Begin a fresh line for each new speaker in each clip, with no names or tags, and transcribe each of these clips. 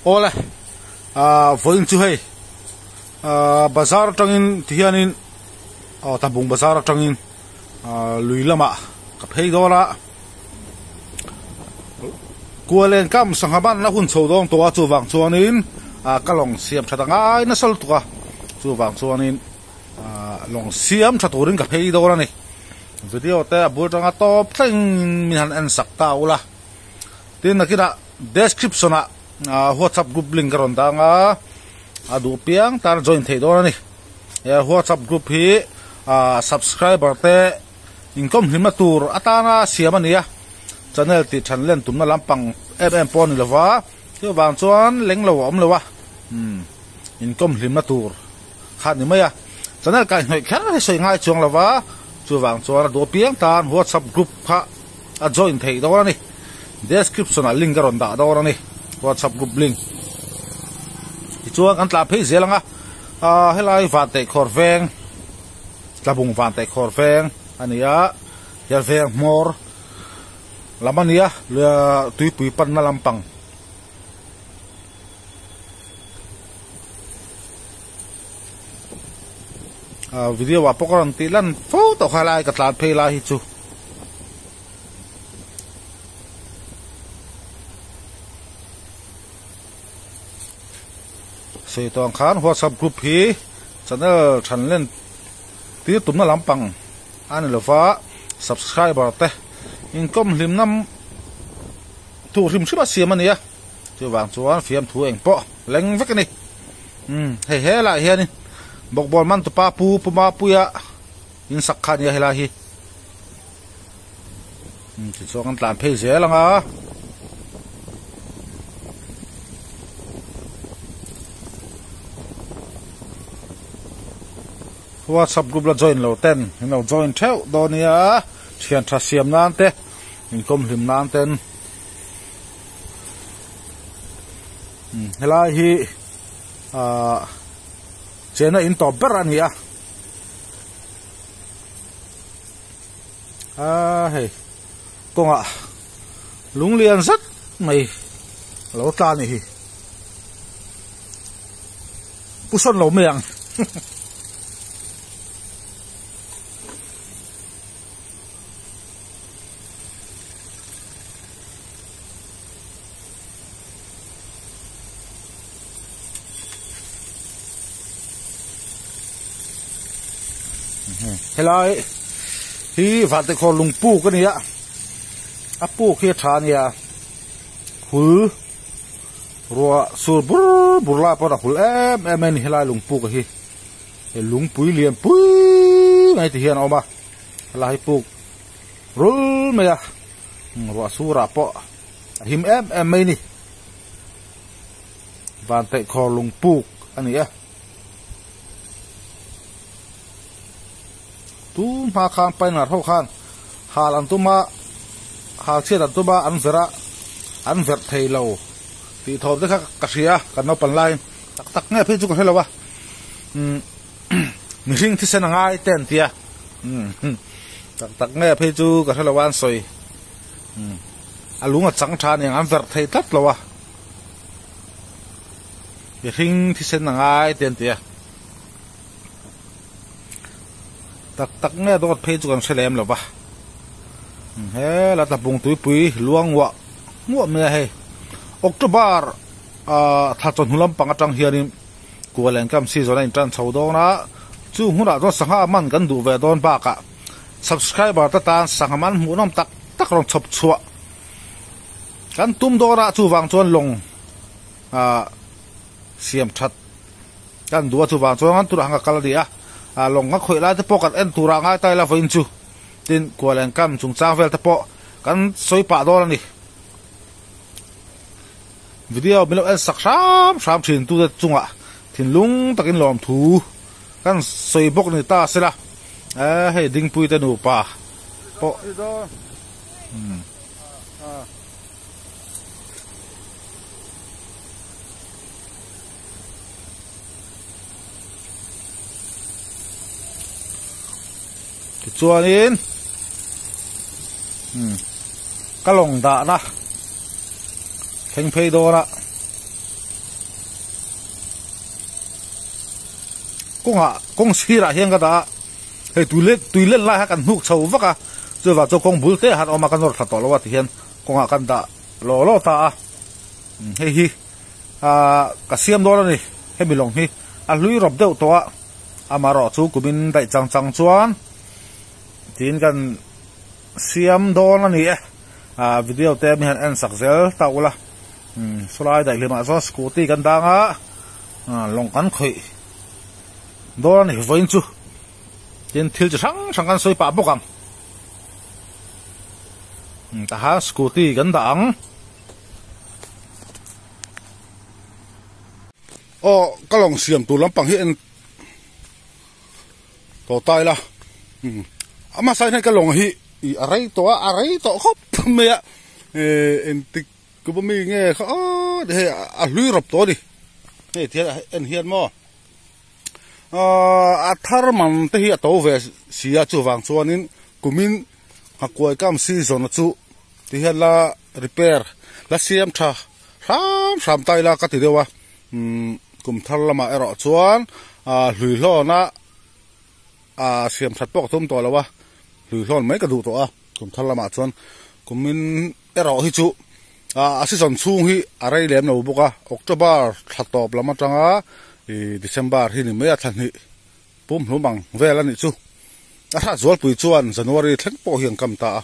Awle ah vawiin chu hei ah bazar atangin tihianin aw tabung bazar atangin ah lui lamah ka phei dawn a kualen kam sangha banna hun chho dawn tawh a chuvang chuanin ah ka lawng siam that a ngai nasa lutuk a chuvang chuanin ah lawng siam tha turin ka phei dawn a ni video te a bul tanga tawp thleng in min han en sak ta ula tin nakinah description ah ah whatsapp group link ka rawn dang a a duh piang tan a join theih dawn a ni he whatsapp group hi ah subscriber te inkawm hlimna tur atana siam a ni a channel tih than len tumna lampang em em pawh a ni lova chuvang chuan leng lo a awm lo a umm inkawm hlimna tur kha a ni mai a channel kaihhnawih kher hi sawi ngai chuang lova chuvang chuan a duh apiang tan whatsapp group kha a join theih dawn a ni description ah link a rawn dah dawn a ni whatsapp group link tichuan kan tlan phei zel ang a ah helai vanteihkhawr veng tlabung vanteihkhawr veng a ni a hian veng hmawr lam a ni a tuipui panna lampang. Ah video ah pawh ka rawn tih lan fo tawh kha lai ka tlan phei lai hi chu. Sawi tawh ang khan whatsapp group hi channel than len tir tumna lampang a ni lova subscriber te inkawm hlimna tur hrim hrim a siam a ni a. Chuvang chuan fiamthu eng pawh leng vek a ni. Umm hei helaiah hianin bawkbawn man tupa pu pu Mapuia in sak kha a nia helai hi. Umm tichuan kan tlan phei zel ang a. Whatsapp group la join lo ten in lo join theuh dawn nia thian tha siam nan te inkawm hlim nan ten. Helai hi ahh chena in tawp ber a ni a aaa hei kawngah lung lian zet mai a lo tla a ni hi pu sawn lo mai ang. Helai hi Vantekhawr lungpuk a ni a a puk hi a tha a nia hul ruah sur bur bur lai pawh a hul em em a ni helai lungpuk hi lungpui lian pui mai ti hian a awm a helai hi puk rul mai a ruah surah pawh a him em em mai a ni van peihkhawr lungpuk a ni e tu hma khan paingar ho khan hal an tum a hal chhiat an tum a an verh a an verh thei lo tih thawm te kha ka hria kan naupang laiin tak tak nge phei chu ka hre lo a umm mihring thisen a ngai te an ti a. Tak tak nge phei chu ka hrelo a an sawi a lung a chang tha aniang an verh thei tlat lo a mihring thisen a ngai te an ti a tak tak nge dawt phei chu kan hre lem lo va hela tlabung tuipui luang nguah nguah mai a hei October ah thla chawhnu lampang atang hianin. Kualen kam season a intan chho dawn a, chu hmunah chuan sangha man kan duh ve dawn bakah subscriber te tan sangha man hmuhnawm tak tak rawn chhawp chhuah kan tum dawn a, chuvang chuan lawng ah siam that kan duh a, chuvang chuan kan turah khan ka kal a ni a, ah lawng ka khawih lai te pawh kan en turah ngai ta ila vawiin chu tin Kualen kam chungchang vel te pawh kan sawi pah dawn a ni. Video min lo en sak hram hram thin tute chungah thinlung takin lawmthu kan sawi bawk ni ta sela eh hei Dingpui te nupa pawh umm tichuanin umm ka lawng dahna thleng phei dawn a. kawngah kawng sirah hian ka dah a hei tui let tui len lai kha kan hnuk chho vak a chuvang chuan kawng bul te ah khan a awm a ka nawr thla tawh lo a tihian kawngah kan dah law law ta a hei hi ahh ka siam dawn a ni hemi lawng hi a hlui rawp deuh tawh a amaherawh chu kumin daih chang chang chuan tiin kan siam dawn a ni e ah video te mi han en sak zel ta ula umm sawlai daih hlimah chuan scooty kan dang a ah lawng kan khawih dawn a ni vawiin chu tin thil chi hrang hrang kan sawi pah bawk ang umm tahan scooty kan dah ang. Aw ka lawng siam tur lampang hi en tawh ta ila umm a hmasa hian ka lawng hi ih a rei tawh a a rei tawh khawp mai a eh engtik kum ami nge kha aw hei a hlui rawp tawh a ni hei ti hian en hian maw ahh a thar man te hi a to ve si a chuvang chuanin kumin nghakuai kam season a chu ti hian la repair la siam tha hram hram ta ila ka ti deuh a umm kum thar lamah erawh chuan ah hlui hlawn a ah siam that pawh ka tum tawh lo a hlui hlawn mai ka duh tawh a kum thar lamah chuan kumin erawh hi chu ah a season chhung hi a rei lem lo bawk a October thla tawp lam atanga ih December hi ni mai a thla hnih pum hlum ang vel a nih chu a hrat zualpui chuan January thleng pawh hi an kam ta a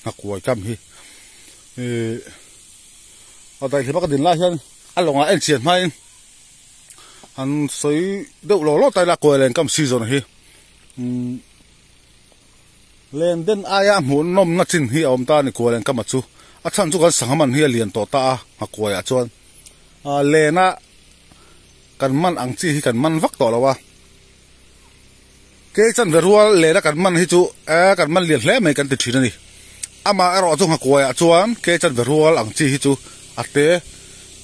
a kuai kam hi ih a daihlim a ka din lai hian a lawngah en chian hmain an sawi deuh lo lo ta ila kuai len kam season hi umm len den aia hmuh nawmna chin hi a awm ta a ni kuai len kam a chu a chhan chu kan sangha man hi a lian tawh ta a a kuaiah chuan ah lena kan man ang chi hi kan man vak tawh lo a Kei chanve rual lehna kan man hi chu eh kan man lian hle mai kan ti thin a ni. Amah erawh chu nghakuaiah chuan kei chanve rual ang chi hi chu a te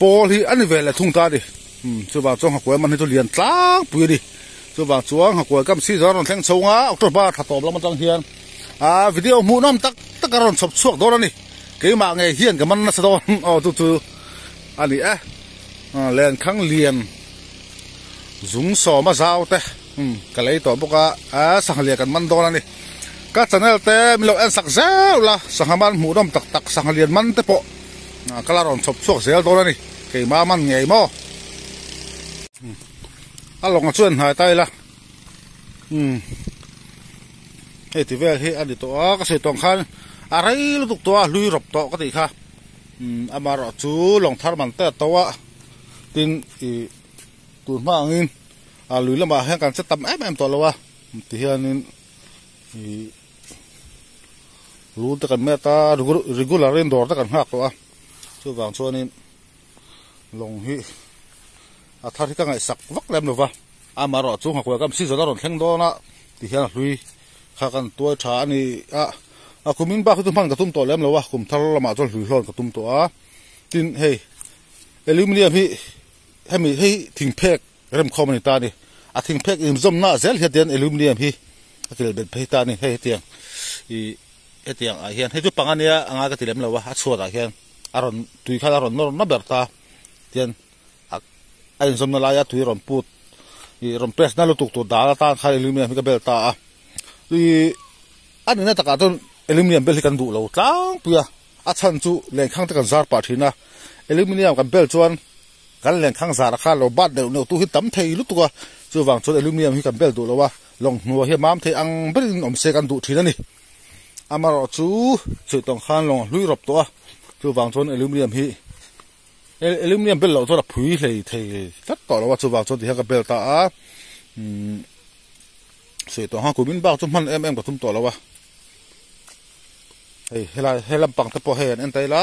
pawl hi a ni ve leh thung ta a ni. Umm chuvang chuan nghakuai man hi chu lian tlangpui a ni. Chuvang chuan nghakuai kam season a rawn thleng chho nga October thla tawp lam atang hian ah video hmuhnawm tak tak a rawn chhawp chhuak dawn a ni. Keimah ngei hian ka man nasa dawn aw chu chu a ni e. Lenkhang lian zung sawma zau te ka lei tawh bawk a a sangha lian kan man dawn a ni ka channel te min lo en sak zeuh la sangha man hmuh nawm tak tak sangha lian man te pawh ka la rawn chhawp chhuak zel dawn a ni keimah man ngei maw a lawng chuan hnai ta ila hei ti vel hi a ni tawh a ka sawi tawng khan a rei lutuk tawh a hlui rawp tawh ka tih kha. Amaherawh chu lawng thar man te a to a, tin ih tun hma angin ah lui lamah hian kan che tam em em tawh lo a, tihianin ih lu te kan met a regular in dawr te kan nghak tawh a, chuvang chuanin lawng hi a thar hi ka ngaihsak vak lem lo va, amaherawh chu nghakuai kam season a rawn thleng dawn a tihian a hlui. Kha kan tuai tha a ni a, a kum in bak hi chu hman ka tum tawh lem lo a, kum thar lamah chuan hlui hlawn ka tum tawh a, tin hei aluminium hi hemi hei thing phek rem khawm a ni ta a ni, a thing phek inzawmna zel hian tian aluminium hi a kil bet phei ta a ni, hei hetiang ih hetiang ah hian hei chu panga nia a ngai ka ti lem lo a, a chhuat ah hian a rawn tui khan a rawn nawr na ber ta tian a inzawmna laia tui rawn put ih rawn press na lutuk tur dal atan khan aluminium hi ka bel ta a ih a nihna takah chuan aluminium bel hi kan duh lo tlangpui a a chhan chu lenkhang te kan zar pah thin a aluminium kan bel chuan kan lenkhang zarah khan lo bat neuh neuh tu hi tam thei lutuk a chuvang chuan aluminium hi kan bel duh lo a lawng hnuai hi a mam thei ang berin awm se kan duh thin a ni amaherawh chu chhuihtawng khan lawng a hlui rawp tawh a chuvang chuan aluminium hi. Aluminium bel loh chuan a phui hlei thei tlat tawh lo a, chuvang chuan tihian ka bel ta a, umm sawi tawh ang a kumin bak chu hman em em ka tum tawh lo a, hei helai he lampang te pawh hei an en ta ila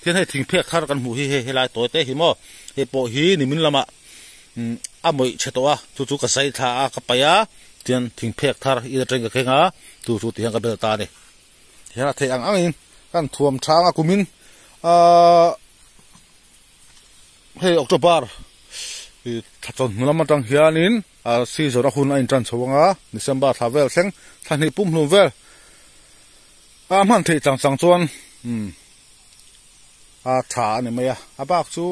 thian hei thingphek thar kan hmuh hi hei helai tawi te hi maw hei pawh hi nimin lamah umm a mawih chhe tawh a chu chu ka zai thla a ka paih a tian thingphek thar in atangin ka keng a chu chu tihian ka bel ta a ni. Tihian a theih ang angin kan thuam chang a kumin ahh hei October ih thla chawhnu lam atang hianin ah season a hun a intan chho ang a December thla vel thleng thla hnih pum hlum vel a hman theih chang chang chuan umm a tha a ni mai a a bak chu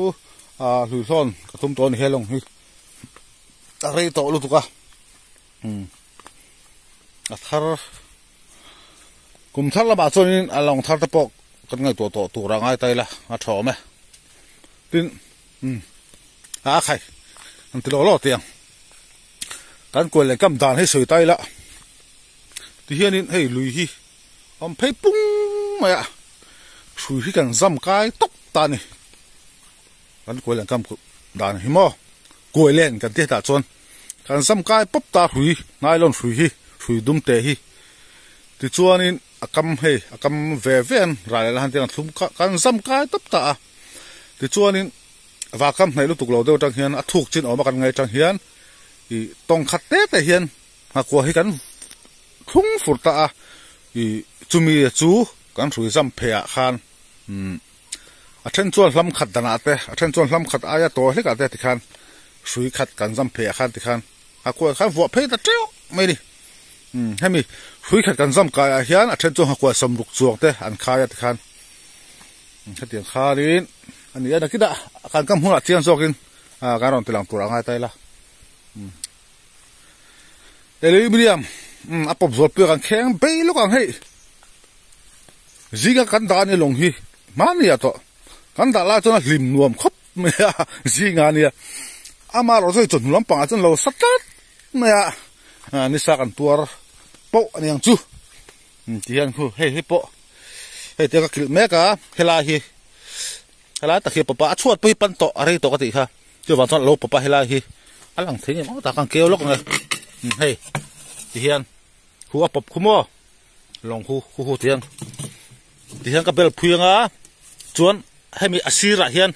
ah hluihlawn ka tum tawh a ni helawng hi a rei tawh lutuk a. A thar kum thar lamah chuanin a lawng thar te pawh kan ngaihtuah tawh tur a ngai ta ila a tha awm e. Tin umm a khai an ti lawk lawk tih ang. Kan kual leh kam dan hi sawi ta ila tihianin hei lui hi awm phei pung mai a hrui hi kan zam kai tawp ta a ni. Kan kuai len kam dan hi maw kuai len kan ti hetah chuan kan zam kai pawp ta hrui nylon hrui hi hrui dum te hi tichuanin a kam hei a kam ve ve an ral leh la han tiang thlum kha kan zam kai tawp ta a tichuanin vakam hnaih lutuk lo deuh atang hian a thuk chin awm a kan ngaih atang hian ih tawng khat te te hian nghakua hi kan thlung fur ta a ih chumi chu kan hrui zam phei ah khan umm. A then chuan hlam khat danah te, a then chuan hlam khat aia tawi hlekah te tikhan hrui khat kan zam pheiah khan tikhan a kuai khan vuah phei ta teuh mai a ni. Umm hemi hrui khat kan zam kaiah hian a then chuan nghakuai sawmruk chuang te an khai a tikhan hetiang khanin a ni a nakinah kan kam hunah chiang zawkin kan rawn tilang tur a ngai ta ila. Umm Aluminium a pawp zual pui a kan kheng bei lawk ang hei. Zinga kan dah a ni lawng hi hmani ah tawh kan dah lai chuan a hlim nuam khawp mai a zinga a nia amaherawh chu hei chawhnu lampang ah chuan lo sa tlat mai a nisa kan tuar pawh a ni ang chu ti hian khu hei hei pawh hei te ka kilh mek a helai hi helai tak hi a pawp a a chhuat pawh hi pan tawh a rei tawh ka tih kha chuvang chuan a lo pawp a helai hi a lang thei ngei tak ang keu lawk ang e hei ti hian khu a pawp khu maw. Lawng hu hu hu tiang tihian ka bel phui anga chuan hemi a sirah hian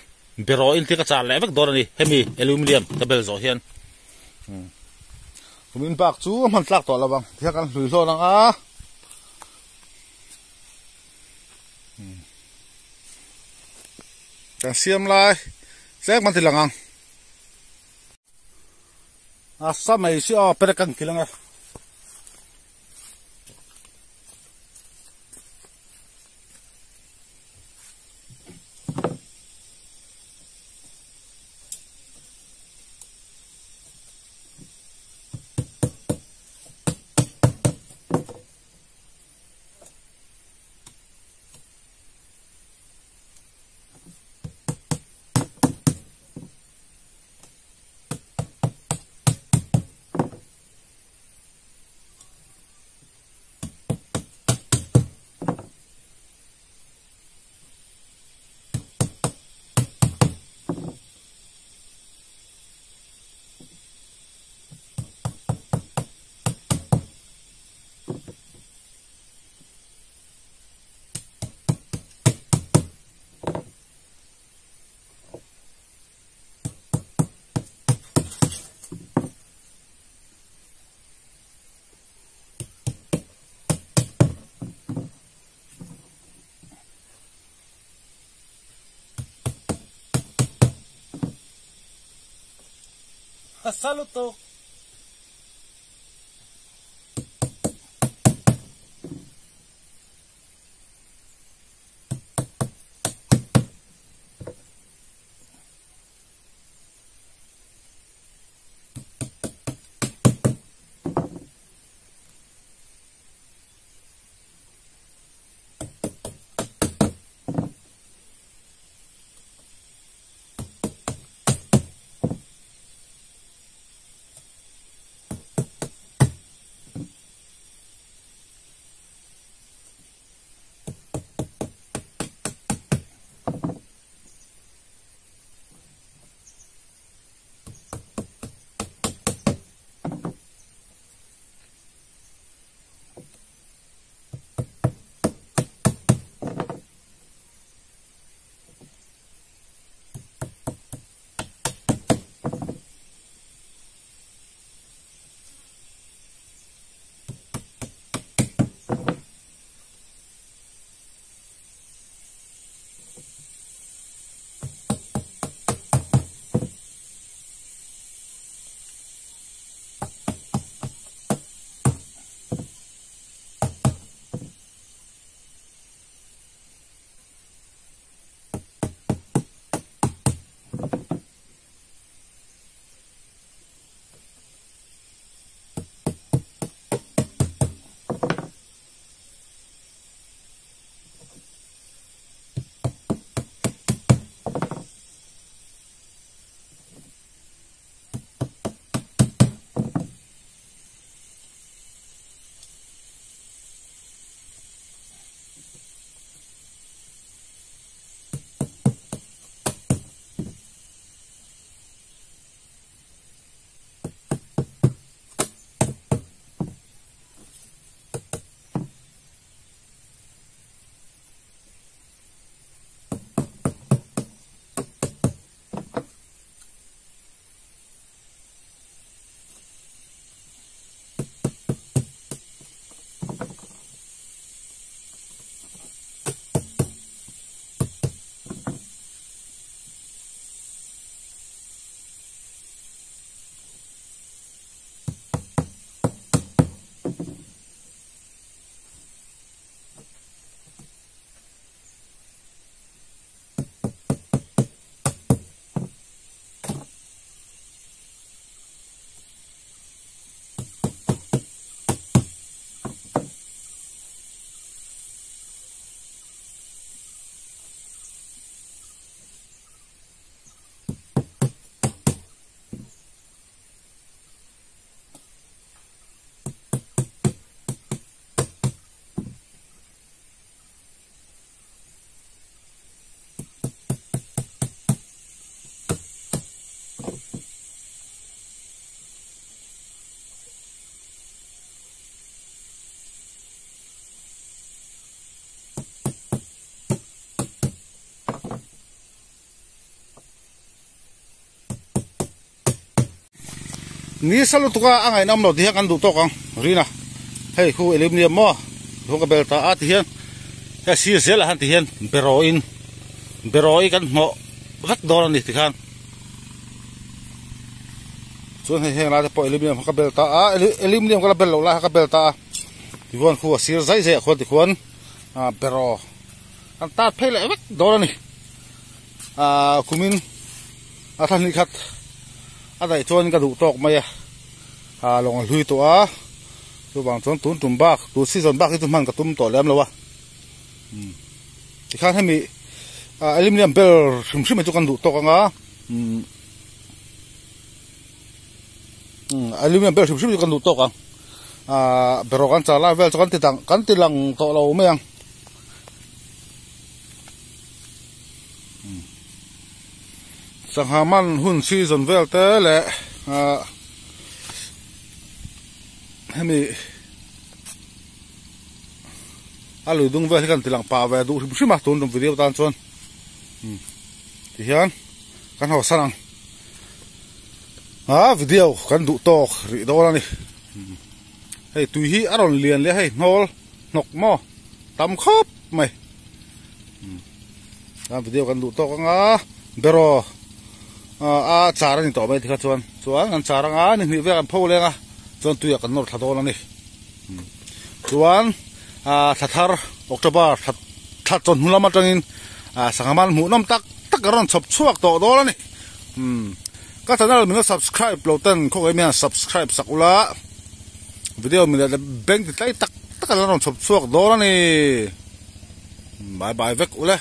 beraw in te ka char leh vek dawn a ni hemi aluminium ka bel zawh hian kumin bak chu a hman tlak tawh lo ang tihian kan hlui hlawn ang a kan siam lai tlem kan ti lang ang a sa mai si aw perek kan kil ang e. Saluto. Ni sa lutuk a a ngaihnawm lo ti hian kan duh tawk ang Rina hei khu aluminium maw khu ka bel ta a ti hian hei sir zel ah hian ti hian beraw in beraw i kan hnawh vek dawn a ni ti khan chuan hei heng lai te pawh aluminium kha ka bel ta a aluminium ka la bel loh lai kha ka bel ta a tikhuan khu a sir zai zai ah khuan tikhuan ah beraw kan tat phei leh vek dawn a ni ah kumin a thla hnih khat a daih chuan ka duh tawk mai a ah lawng a hlui tawh a chuvang chuan tun tum bak tun season bak hi chu hman ka tum tawh lem lo a umm tikhan hemi ah aluminium bel hrim hrim hi chu kan duh tawk ang a umm umm aluminium bel hrim hrim hi chu kan duh tawk ang ah beraw kan char lai vel chu kan ti dang kan ti lang tawh lo mai ang. Sangha man hun season vel te leh ah hemi a lui dung vel hi kan ti lang pah ve duh hrim hrim a tun tum video tan chuan ti hian kan hawsan ang ah video kan duh tawk rih dawn a ni hei tui hi a rawn lian leh a hei hnawl hnawk maw tam khawp mai a video kan duh tawk anga beraw a char a ni tawh mai tikha chuan chuan kan char anga ni hnih vel kan pho leng a chuan tui ah kan nawr thla dawn a ni chuan thla thar october thla thla chawhnu lam atangin sangha man hmuh nawm tak tak a rawn chhawp chhuak tawh dawn a ni ka channel min la subscribe lo ten khaw emaw hian subscribe sak ula. Video mi leh bank ti tlai tak tak an la rawn chhawp chhuak dawn a ni. Bye bye vek ule.